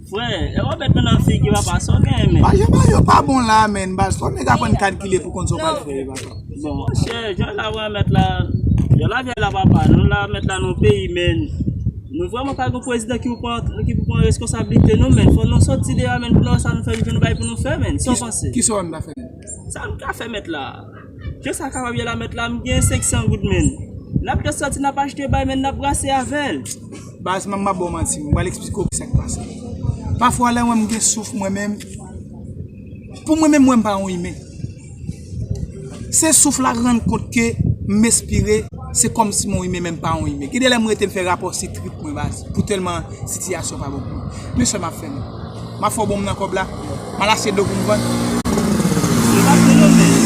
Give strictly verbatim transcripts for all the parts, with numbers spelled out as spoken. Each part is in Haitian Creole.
Frè, e w mèt nou nan figi, papa, sa w genyen, men. Bayo, bayo pa bon la, men. Baz, fò nèg aprann kalkile pou konn sa w pral fè, papa. Bon, monchè, jan la wè mèt la, jan la vye la, papa, nou la, mèt la, nan peyi, men. Nou vrèman pa gen prezidan ki pou pran, ki pou pran reskonsablite nou, men. Fò nou sòti deyò, men, pou nou wè sa nou fè, pou nou bay pou nou fè, men. Sa w panse? Ki sa w ta fè? Sa m ka fè, mèt la? Jan sa kapab ye la, mèt la, m gen senk san goud, men. N ap jis sòti, n ap achte bay, men, n ap brase avè l. Baz, m ap ba w manti, m pral eksplike w ki sa k pase. Pafwa, lè mwen m gen souf mwen menm, pou mwen menm, mwen m pa yon imen. Se souf la rann kont ke m espire, se kòmsi m yon imen, men m pa yon imen. Gen de lè m rete m fè rapò si trip mwen, baz, pou tèlman sitiyasyon pa bon pou mwen. Men sa m ap fè, men. M ap fè w ban m nan kòb la. M al achte dlo pou m vann. Yo pa achte dlo, men.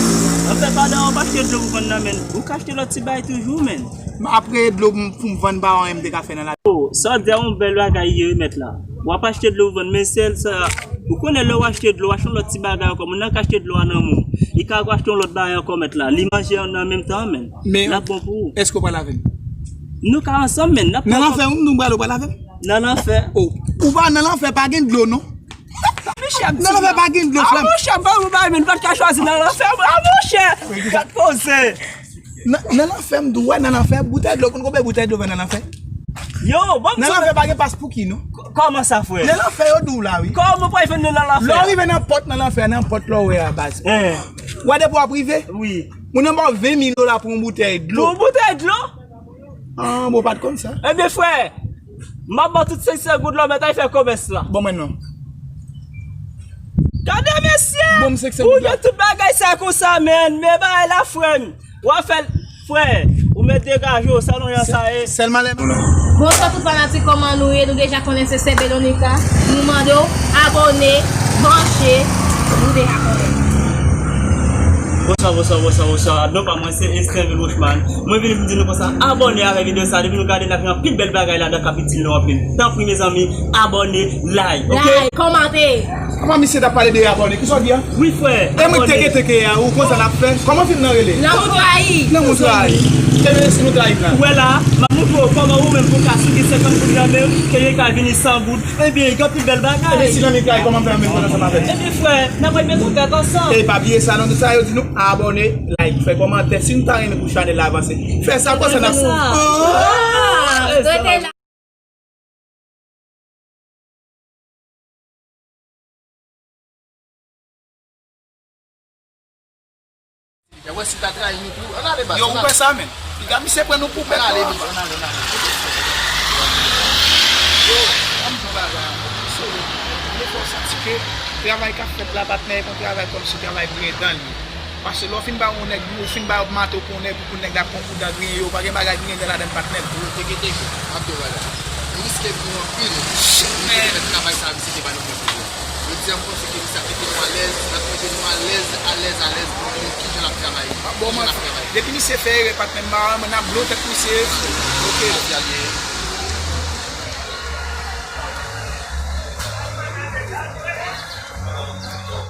Anfen, pandan w ap achte dlo pou vann nan, men, ou ka achte lòt ti bagay toujou, men. Apre dlo pou m, pou m vann, pa anyen m te ka fè nan lavi. Oh, sa w di a yon bèl bagay ye, mèt la. W ap achte dlo pou vann, men sèl sa, ou konnen lè w achte dlo, w achte yon lòt ti bagay ankò. Moun nan ka achte dlo a nan men w. Li ka achte yon lòt bagay ankò, mèt la. Li manje an nan menm tan, men. Men, l ap bon pou ou. Èske w pral avè m? Nou ka ansanm, men. N ap nan lanfè, ou m di w pral, ou pral avè m? Nan lanfè. Oh, ou pa nan lanfè, pa gen dlo, non. Nan lanfè pa gen dlo, frè m. Ah, monchè, ban m bay, men, m pa t ka chwazi nan lanfè. Ah, monchè, gad koze. Nan, nan lanfè, m di w, wè, nan lanfè, boutèy dlo, konn konbyen boutèy dlo vè nan lanfè? Yo, bon, nan lanfè pa gen pas pou ki, non? K-, kòman sa, frè? Nan lanfè, yo di w la, wi. Kòman w pral jwenn nan lanfè? Lè w rive nan pòt nan lanfè, nan pòt lè w wè a, baz. Eh. Wè depi w ap rive? Wi. Moun nan ba w ven mil dola pou yon boutèy dlo. Pou yon boutèy dlo? Ah, bon, w pa t konn sa. Ebyen, frè, m ap ba w tout senk san goud la, w mèt al fè komès la. Bon, mwen non. Gade, mesye! Bon, m senk san goud la. Ou gen tout bagay sa konsa, men. Men bagay la, frè m. W ap fè l, frè. Ou mèt degaje w, sa non jan sa ye. Sèlman lè. Bonswa tout fanatik, kòman nou ye? Nou deja konnen se sè Veronica. Nou mande w abòne, branche, nou deja konnen. Bonswa, bonswa, bonswa, bonswa. Non pa mwen se Esteven Rochman. Mwen vini pou m di nou konsa, abòne avèk videyo sa. Depi nou gade, n ap gen anpil bèl bagay ladan k ap itil nou anpil. Tanpri, mezanmi, abòne, like, ok? Like, kòmante. Kòman misye t ap pale de abòne? Kisa w di a? Wi, frè. E mwen abòne. Teke teke a, ou konn sa n ap fè? Kòman fim nan rele? Lanmou trayi. Lanmou trayi. Ebyen, si nou trayi m la. Ou wè la, m ap montre w kòman ou menm pou w ka sou gen senkant goud nan men w, ke yo ka vini san goud. Ebyen, gen anpil bèl bagay. Ebyen, si lanmou trayi, kòman m fè menm ansanm avè l? Ebyen, frè, n ap mete yon tèt ansanm. E pa bliye sa, non, tout sa yo di nou, abòne, like, fè kòmantè. Si nou ta renmen pou chanèl la avanse, fè sa, konsa n ap. Ah, rete la. Piga wè si ta trayi nou tou. Ann ale, baz. Yo, ou wè sa, men? Piga misye pran nou pou bèt. Ann ale, baz, ann ale, ann ale. Yo, ann pran bagay. Solo. Mwen fè w santi ke travay k ap fèt la, patnè, e pa yon travay kòmsi travay griyen dan li ye. Paske lè w fin ba yon nèg, ou fin ba yon mato pou yon nèg, pou nèg la pran pou dan griyen yo, pa gen bagay griyen dan ladann, patnè. Yo, teke teke, m ap di w bagay. Nou riske vi nou anpil. Shit, men. Pou nou fè travay sa, misye te ba nou pwoblèm. Jodi a, m panse ke misye ap mete nou alèz, l ap mete nou alèz, alèz, alèz pou nou wè kijan l ap travay. Bon, kijan l ap travay. Depi misye fè erè, patnè, m pa renmen n ap blow tèt misye. Ok. Avè l ye.